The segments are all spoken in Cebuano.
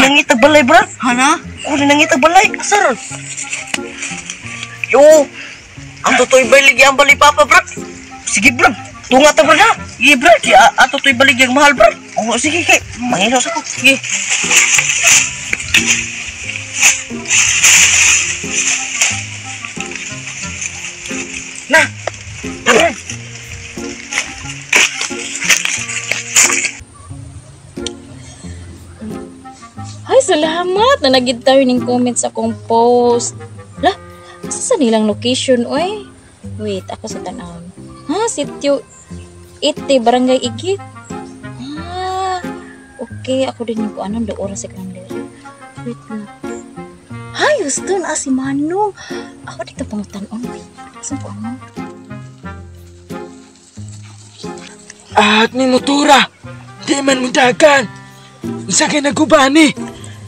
nangitag balay, brad. Hana? Ako ni nangitag balay. Asa ron? Yo, ang toto'y balig ang balay, papa, brad. Sige, brad. Tunga ta, brad, ha? Sige, brad. Ato to'y balig ang mahal, brad. Oo, sige, kay. Manginaw sa ko. Sige. Na! Tara! Ay, salamat na nagid tayo ning comment sa akong post. Lah, asa sa nilang location, oy? Wait, ako sa tan-awon. Ha, sitio Ite, Barangay Igit. Ah, okay. Ako din yung kuanon, do oras sa kanang diri. Wait lang. Hay, gusto na si Manong. Ako dito pangutan-on, oy. Saan po ano? At ni motora, di man mo dagan. Unsa kay nagubani?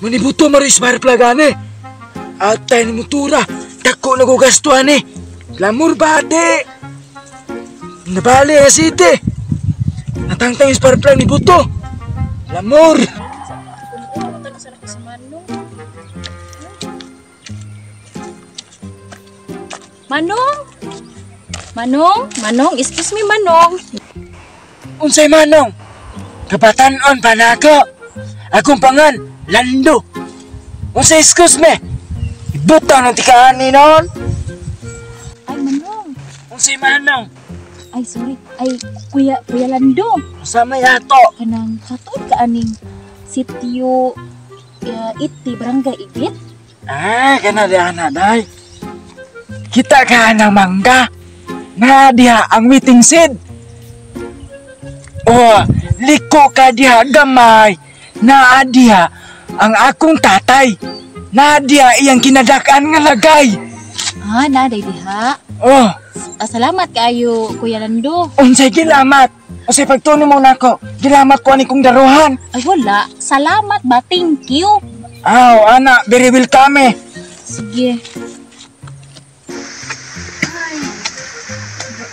Manibuto maris spark plug ani. At tayo ni motora, dako na ko gasto ani. Lamur ba di? Nabali ang city. Natangtang yung spark plug ni buto. Lamur. Manong? Manong? Manong? Excuse me, Manong. Unsay Manong? Kabatan-on pa na ako. Akong pangan, Lando. Unsay excuse me? Ibutaw ng tikaan ni noon. Ay, Manong. Unsay Manong? Ay, sorry. Ay, Kuya Lando. Unsa may ato? Kanang katuod ka aning sitio Iti, Barangay Igit? Ah, kana di ana, day. Kita ka na mangga. Na diha ang waiting shed. Oh, liko ka diha gamay. Naa diha ang akong tatay. Naa diha iyang kinadak-an nga lagay. Ah, naa day diha. Oh. Ah, salamat kaayo, Kuya Lando. Unsay gilamat? Unsay pagtuno mo nako? Gilamat ko ani kong daruhan. Ay wala, salamat ba? Thank you. Aw, ana, very welcome eh. Sige.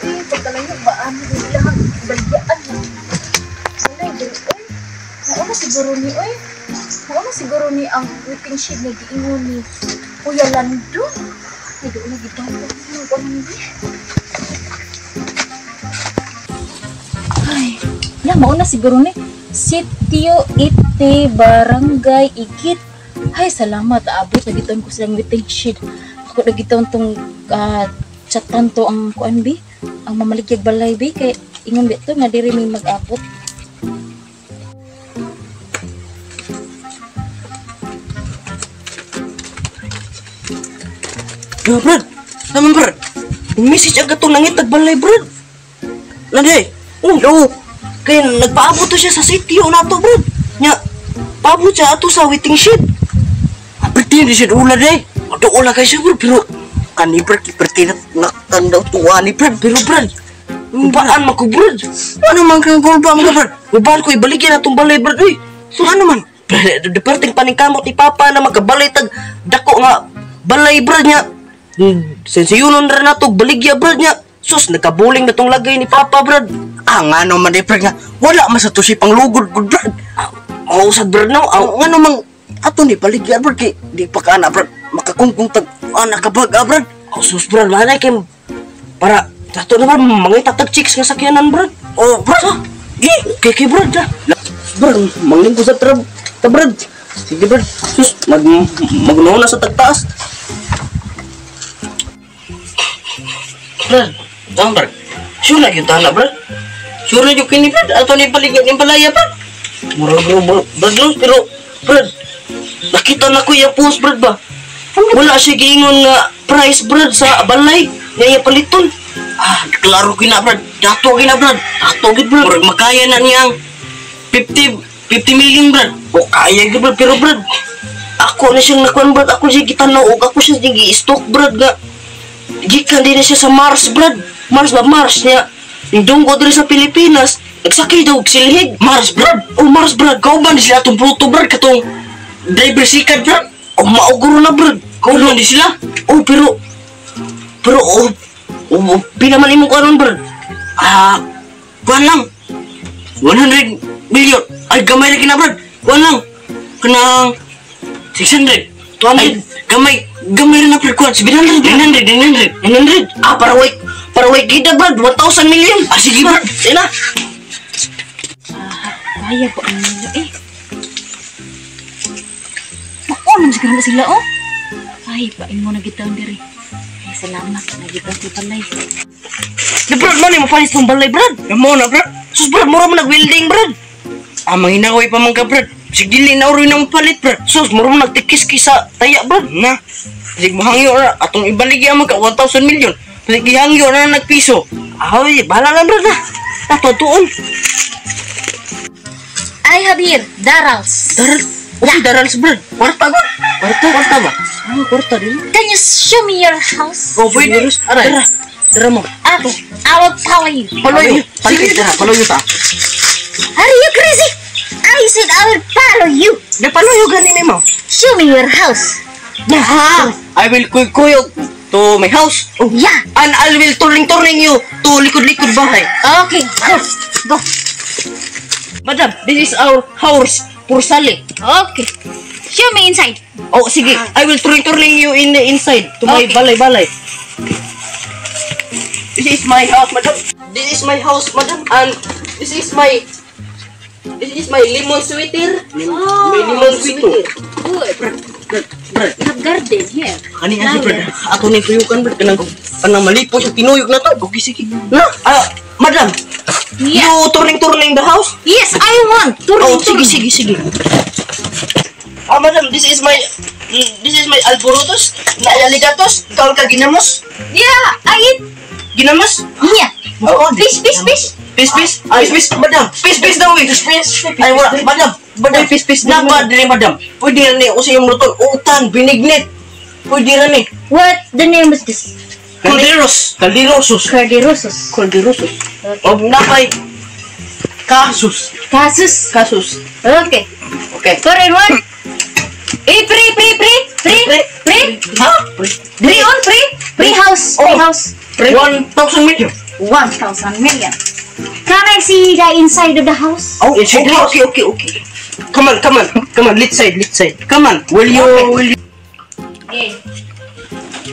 Ay, pagkalayo ba ano nila ang balyaan? Wala, diri, oy. Mauna siguro ni, oy. Mauna siguro ni ang waiting shed na giingon ni Kuya Lando. Ay, doon na gibang ko. Ay, wala, mauna siguro ni Sitio Ite, Barangay Igit. Ay, salamat. Aabot na giton ko silang waiting shed. Ako na giton tong chatan to ang kuan bi, ang mamaligyag balay bi kay ingon bi to nga diri may mag-abot. Yo, brad. Naman, brad. Message agad tong nangitag balay, brad. Nande. Oh, yo. Kay nagpaabot to siya sa sitio nato, brad. Nya, paabot siya ato sa waiting shed. Aperti di siya dula day. Doula kay siya, brad, pero kani brad, iperti na nakang daw tuwa ni brad, pero brad, baan man ko, brad? Ano man kang gulba mo, brad? Ubaan ko ibaligyan atong balay, brad, uy. So ano man? Brad, deperting paningkamot ni Papa na magkabalay tag dako nga balay, brad, nya. Sensiyunon ra nato baligya, brad, nya. Sus, nagkabuling na tong lagay ni Papa, brad. Ah, ngano man, brad, nga wala man sa to siya panglugod, brad. Ah, mausad, brad, no? Ah, ngano man ato ni baligya, brad, kay di pa ka na, brad, makakungkong tag anak ka bag, ah, brad. Oh, sus, brad, manay kay para ato na, brad, mangita tag chicks nga sakyanan, brad. Oh, brad, ha? Gi, kay kay brad, ha? Brad, manglingko sa trab, ta, brad. Sige, brad. Sus, magnuon na sa tagtaas. Brad, tama, brad. Sure na yung tana, brad. Sure na yung kini, brad. Ato ni baligyan yung balaya, brad. Murag, murag, brad, no? Pero, brad, nakita na ko yung post, brad, ba? Wala siya giingon nga price, brad, sa balay. Nga iya paliton. Ah, klaro kina, brad. Dato kina, brad. Dato gid, brad. Murag makaya na niyang 50 million, brad. O, kaya gid, brad. Pero, brad, ako na siyang nakuan, brad. Ako siya gitanaw, og ako siya gi-stock, brad, nga gikan din na siya sa Mars, brad. Mars ba? Mars niya. Nindunggo diri sa Pilipinas. Nagsakay daw og silhig. Mars, brad. O, Mars, brad. Kauban di sila atong Pluto, brad. Katong driver sikat, brad. O, mauguro na, brad. Kauban di sila. O, pero, pero, o, o, pinaman imong karon, brad. Ah, kuan lang. 100 million. Ay, gamay na kina, brad. Kuan lang. Kanang 600. 200. Gamay, gamay rin na per 700, 900, 900, 900. Ah, para way kita, brad. 1,000 million. Ah, sige, brad. Sige na. Kaya po ang nila eh. Maunang siguro na sila, oh. Ay, pain mo na gitaon diri. Ay, salamat. Nagitaon ko palay. Di, brad, man, mapalis ng balay, brad. Mo na, brad. Sus, brad, mura mo nag-welding, brad. Ah, manginaway pa man ka, brad. Sige, dili na uroy ng palit, brad. Sus, mura mo nagtikis-kis sa taya, brad. Na. Sige, mahangyo na. Atong ibaligya mo ka, 1,000 million. Sige, hangyo na nagpiso. Ay, bahala lang, brad, ha. Tatuon. I have here, Darals. Daral. Okay, Darals, brad. Kwarta ba? Kwarta, kwarta ba? Ah, kwarta din. Can you show me your house? Oh, pwede. Aray. Tara. Tara mo. Okay, I will follow you. Paloyo. Sige, tara. Paloyo ta. Are you crazy? I said I will follow you. Di paloyo gani mo. Show me your house. Yeah. I will kuyog to my house. Oh. Yeah. And I will turning-turning you to likod-likod bahay. Okay, go. Go. Madam, this is our house for sale. Okay. Show me inside. Oh, sige. I will turning-turning you in the inside to my Okay. balay-balay. This is my house, madam. This is my house, madam. And this is my lemon sweater. Oh. My lemon sweater. Good. Brad, brad. You have garden here. Ani ani brad. Ato ni tuyukan brad kanang kanang malipo sa tinuyok na to. Okay, sige. Na, madam. Yeah. You turning-turning the house? Yes, I want. Turning, Oh, sige, turning. sige, sige. Ah, madam, this is my alborotos, na aligatos, kaon ka ginamos? Yeah, I eat. Ginamos? Yeah. Oh, Fish, fish, fish. Fish, fish. Ay, fish, madam. Fish, fish daw eh. Fish, fish. Ay, wala. Madam, madam, fish, fish. Napa, dire, madam. Pwede na ni, usa yung luton. Utan, binignit. Pwede na ni. What the name is this? Calderos. Calderosos. Carderosos. Calderosos. O, napay. Kasus. Kasus. Kasus. Okay. Okay. 4 and 1. Eh, pre, pre, pre. Pre, pre. Ha? Pre on, pre. Pre house. Pre Oh. house. 1,000 million. 1,000 million. Can I see the inside of the house? Oh, okay, okay, okay, okay. Come on, come on, come on. Let's side, let's side. Come on. Will you, will you? Okay.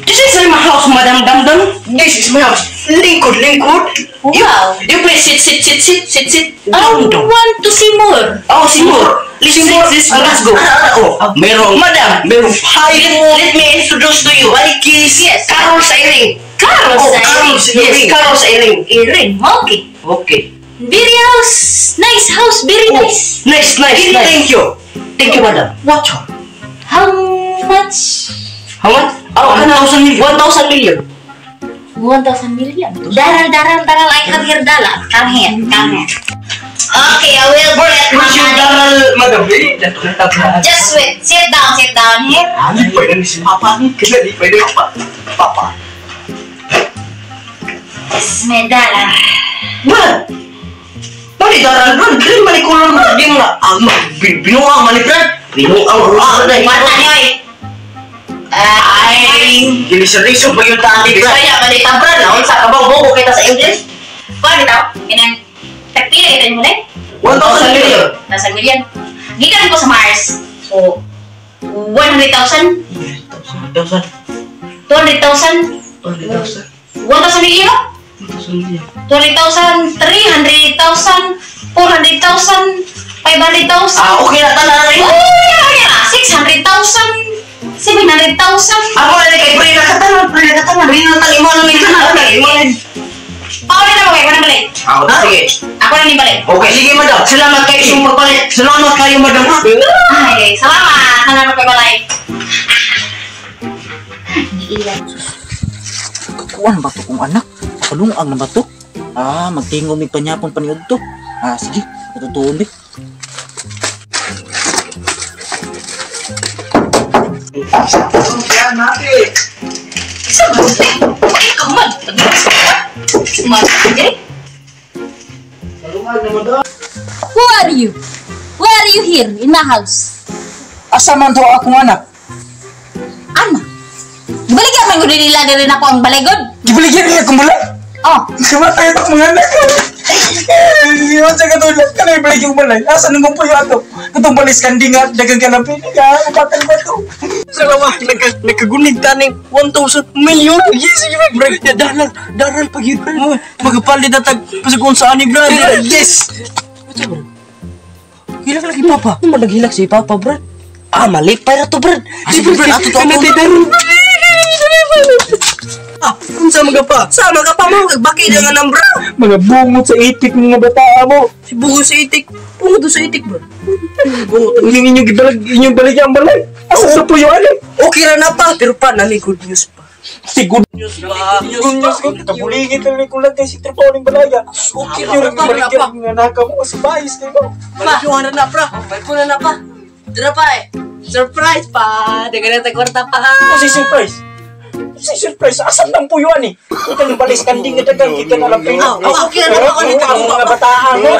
This is my house, madam, dam, dam. This is my house. Lingkod, lingkod. Wow. You please sit, sit, sit, sit, sit, sit. I Down, down. want to see more. Oh, see more. Listen, more. This, let's go. Oh, merong, madam, merong. Hi, let me introduce to you. My kiss. Yes. Carol sa iring. Carol Oh, sa Carol iring. sa Yes, Carol sa iring. Iring. Okay. Okay. Very house. Nice house. Very Oh, nice. Nice, nice, Very nice. nice. Thank you. Thank you, madam. Watch out. How much? How much? Oh, 1,000 million. 1,000 million. 1,000 million. Daral, daral, daral. I have here dollar. Come here, come here. Okay, I will get my Where's your money. daral, madam? Just wait. Sit down here. Pwede ni si Papa. Pwede Papa. Papa. This is my dollar. Brad! Mali daral, brad. Dili mali kulon, brad. Di mo na. Ah, binuang mali, brad. Binuang, brad. Mata niyo eh. Ay, gilisod-lisod pa yung tali, brad. Bisaya, mali ta, brad. Naon sa kabaw, bobo kita sa English. Kuha bitaw. Kinang tagpila kita mo ulit? 1,000 million. 1,000 million. Gikan ko sa Mars. So, 100,000, 1,000. 200,000, 200,000. 1,000 million, no? 1,000 million. 200,000, 300,000, 400,000, 500,000. Ah, okay na, tanan na rin. Oh, yeah, yeah. 600,000, 700,000. Ako na kay pre na katanan, pre na katanan. Pre na tanan, imo na ni tanan. Imo na. Pauli na mo kayo, walang balik. Ah, sige. Ako na ni balik. Okay, sige, madam. Salamat kayo sa magpalit. Salamat kayo, madam. Ha? Ay, salamat. Salamat kay balay. Giilan. Kakuan ba to kong anak? Kalungag na ba to? Ah, magtingog mig panyapon paniud to. Ah, sige. Matutuon bi. Who are you? Why are you here in my house? Asa man to akong anak? Ana. Baligyan man gud nila diri nako ang baligod. Gibaligyan niya akong balay. Oh, Kamatay ang mga anak ko. Iwan sa katulad ka na ibalik yung balay. Asa nang kumpuyo ato? Katong balis kanding nga dagang kalapin ka. Bakal ba to? Salamat, nagkagunig ta ning 1,000 million. Yes, sige ba? Brad, daral, daral pag yun. Magapalit na tag pasag saan ni brad. Yes. Hilak lagi papa. Ano man naghilak si papa, brad? Ah, mali pa to, brad. Di brad, ato to ako. Ah, unsa mga pa? Sama ka pa mo, baki na nga nang bra. Mga bungot sa itik mga bata mo. Si bungo sa itik. Bungo to sa itik, brad. Bungo to. Inyong inyong gibalag, inyong balik ang balay. Asa sa puyo ani? Okay ra na pa, pero pa nami good news pa. Si good News pa. good news ko. Kabulingit lang ni kulang kay si trabaho ning balaya. Okay Inyo ra rin pa, balik pa. ang anak mo sa bayis kay mo. Balik na pra. Balik na na pa. Tara pa eh. Surprise pa. Dagan na kwarta pa. Ano si surprise? Si surprise, asan nang puyo ani? Ikaw yung balis kanding nga dagang kita na lang pino. Ah, okay na ako ni Ang mga bataan mo.